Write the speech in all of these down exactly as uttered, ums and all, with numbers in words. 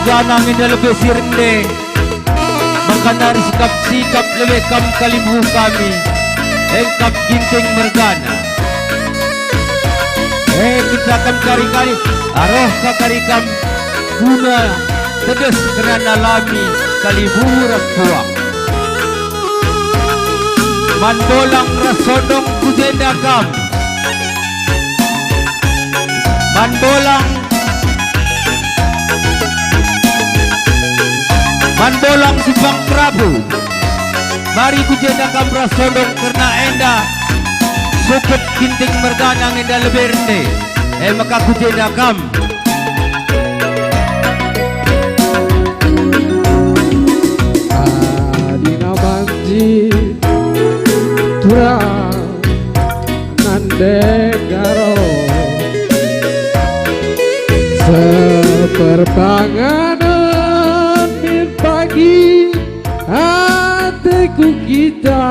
Tanang enda lebe si rende, maka nari sikap-sikap lebe kam kalimbubu kami, engkap Ginting mergana. Eh, kita kam kari-kari, aroh ka kari kam guna tedes kerna nalami kalimbubu ras puang. Man bolang ras sondong ku jenda kam. Man bolang, man bolang si pang perabu. Mari ku jenda kam ras sondong kerna enda sukut Ginting mergana enda lebe rende. E maka ku jenda kam. Adina banci turang nande karo seperpanganen min pagi ateku kita.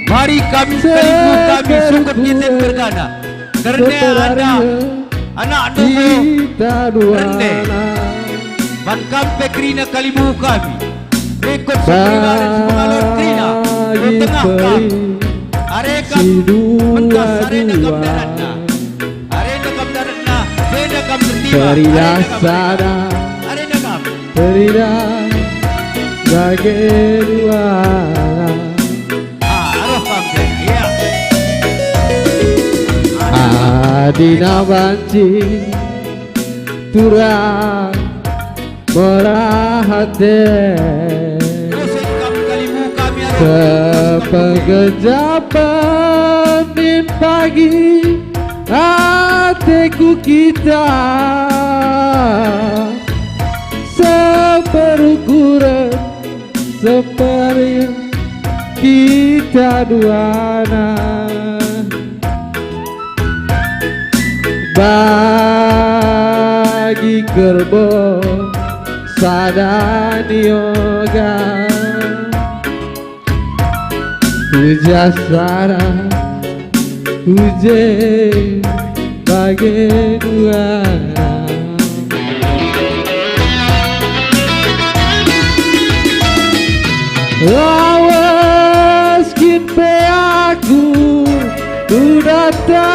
Mari kami kalimbubu kami sukut Ginting mergana. Kerna enda anak nunggu rende. Man kam pe kerina kalimbubu kami. Ikut seperibaren si pengalon kerina. Ku tengah kam. Are kam mentas, arenda kam daratna. Arenda kam daratna, jenda kam tertima. Arenda kam daratna. Arenda kam. Teridah bage duana. Ah, aroh kam, Jack. Iya. Adina banci turang merah ate. Terus kam kalimbubu kami, aroh. Sepegejapen min pagi ateku kita. Seperukuren, seperin kita duana. Bagi kerbau sada nioga. Ujar sada, uje bage duana. Lawes kin pe aku, ku data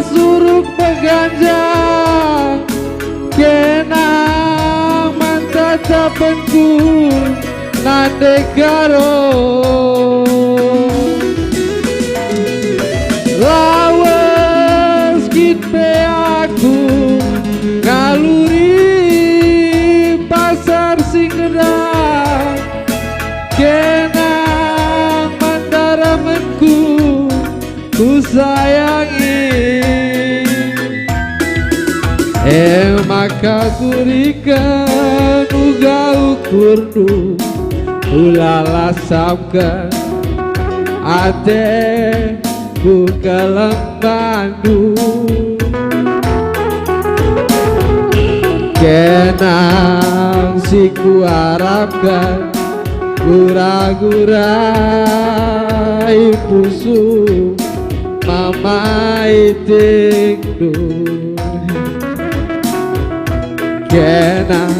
suruk peganja, kena man tatapenku. Nande karo. Lawes kin pe aku ngaluri pasar si nggedah, kena man daramenku kusayangi. E maka buriken uga ukurndu, ulalah samken ateku keleng bandu. Kenang si kuarapken, gura-gura i pusu mama itikndu. Kenang.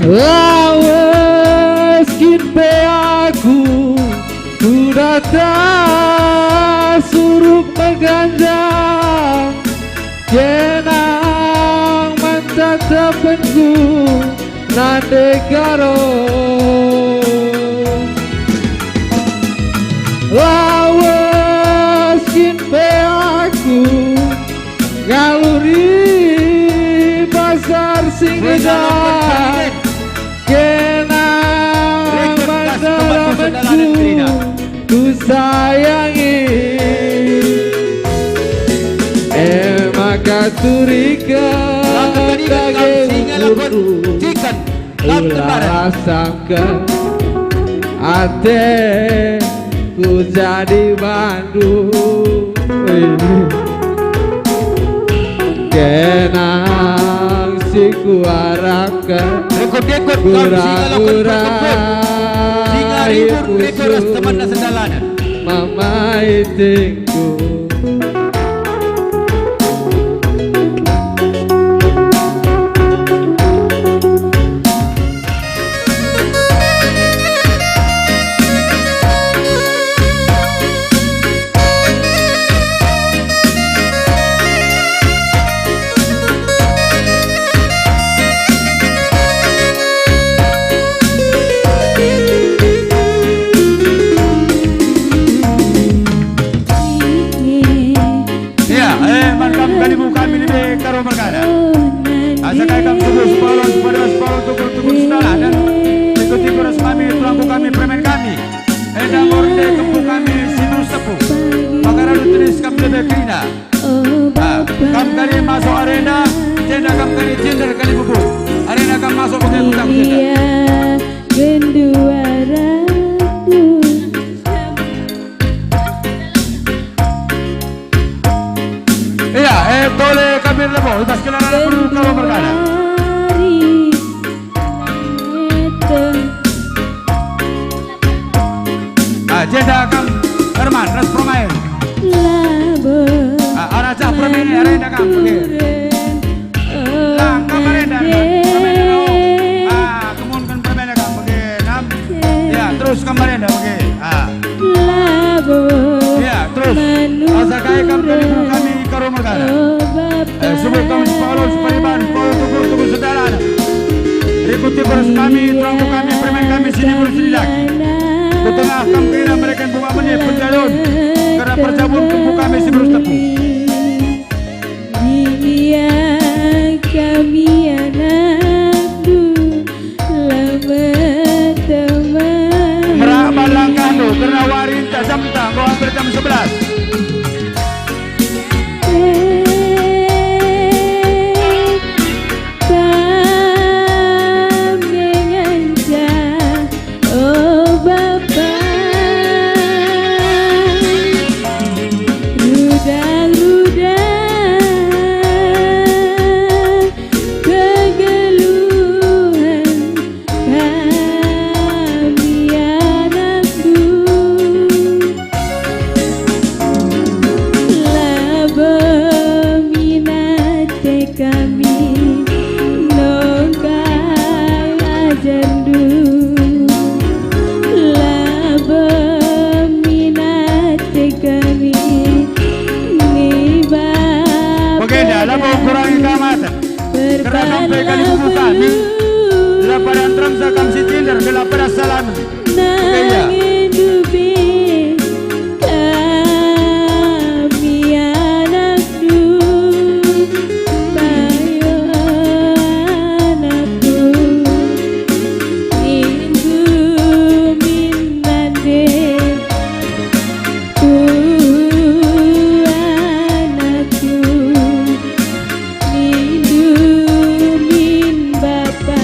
Lawes kin pe aku, ku data suruh meganjang, kenang man tatapenku nande karo. Lawes kin pe aku, ngaluri pasar sing indah, kenang man dalamanku, ku sayangi. E maka turiken dage ukurku, ula rasangken ateku jadi bandu. Kenang si kuarapken, rekod-rekod kam si ngalakon perkempun, si ngaribur rekod ras temanna sedalanen. Mama itingku. Ya, eh, man kam kalimbubu kami lebe Karo mergana. Asa kai kam tubuh sepalan, sepada sepalan, tukur-tukur sedalan, dan ikut-ikut ras kami, tulangku kami, permen kami. Enda ngorte kempu kami, si terus tepu. Maka radu tenis kam lebe kerina. Ah, kam kari masuk arena, jenda kam kari cinder kalimbubu. Arena kam masuk pakai kutang jenda. Genduara. Iya, eh, tole kami lebo, i bas gelaran perlu kalo mergana. Ah, jenda kam Herman, ras permain. Ah, arah cah permain, arenda kam, oke. Lang, kam marenda, Herman. Permain, oh. Ah, kemudian permain, kam, oke. Enam. Ya, terus kam marenda, oke. Ah. Ya, terus. Asa kai kam kalimbubu kami Karo mergana. Eh, subuk kam sepalo, separiban, sepalo tukur, tukur sedalan. Rikut-rikut kami, terangku kami, permen kami, sini bulu sini lagi. Ku tengah kam kerina mereken bunga menit penjalon. Kerna perjabun kempu kami si berus tepu. Dia kami anakku. Lama teman. Meraba langkahndu, kerna wari ntah jam ntah, enggo hampir jam sebelas. Eh, kam ngenca, o Bapa. Rudang-rudang kegeluhen kami anakku, labo minat kami nongkang ajarndu, labo minat kami ni Bapa. Bagenda, labo kurangi kehormatan. Kerna kam pe kalimbubu kami, la pada nteremsa kam si cinder, gelah pada salamen. Oke, ya. Nangin dubi kami anakku, payo anakku, minggu min nande. Uh, anakku, nindu min bapa.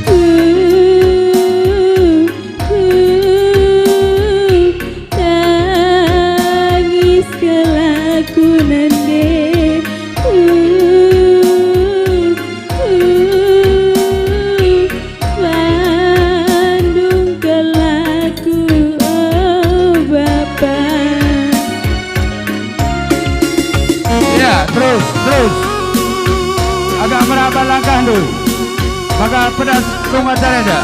Uh, uh, tangis kelaku nande. Uh, uh, Bandung kelaku, oh Bapa. Ya, terus, terus. Agak meraba langkahndu. Maka pedas rungatan enda.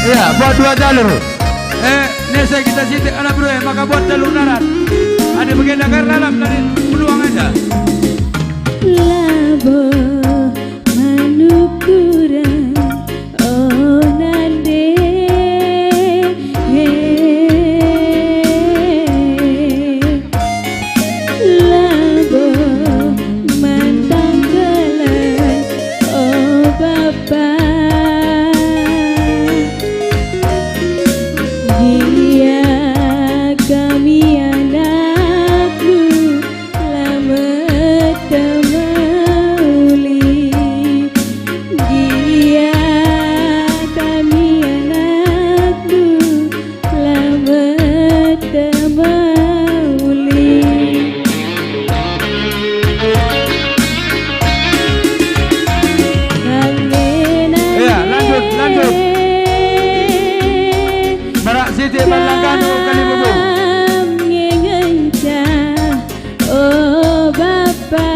Ya, buat dua jalur. Eh, nesa kita sitik anak beru, eh, maka buat jalur darat. Ada bagenda kar dalam dari peluang aja. Labo manuk kurang, oh, nande. Labo mantang kelas, oh, Bapa. Gia kami anakku la meteh mehuli. Gia kami anakku la meteh mehuli. Iya, lanjut, lanjut. Merak sitik bas langkahnu, Kalibubu. Ngenca, oh, Bapa.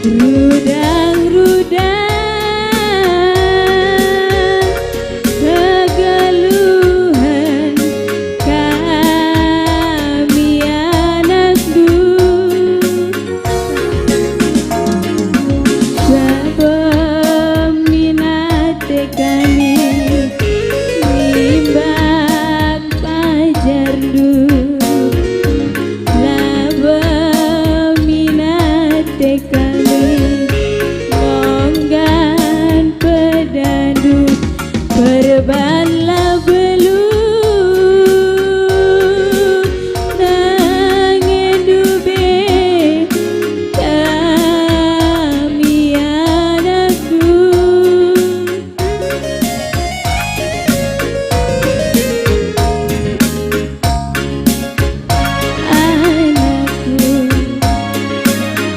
Rudang-rudang kegeluhen kami anakndu. Sebab minat kami nimbak pajarndu. Labo minat kami monggan pedandu, perbanlah beluh, nanggendu be kami anakndu. Anakku,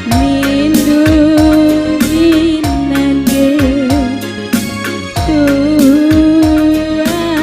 nindu min nande, tuah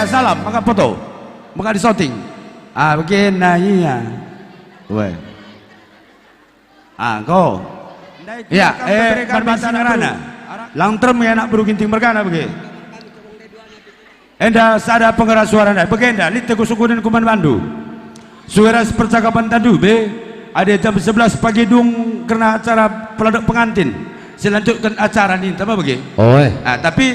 Salam, maka foto. Maka di shooting. Ah, begena ia. Weh. Ah, engko. Ndai ya, kita akan eh, memberikan Barbara ngerana. Lang terem ya anak beru Ginting mergana bage. Enda sada pengeras suara ndai. Bage enda, lit ku sukuden kuman bandu. Suara percakapan tandu be. Ada jam sebelas pagi dung kerna acara peladok pengantin. Selanjutkan acara ni, tambah bage. Oe. Ah, tapi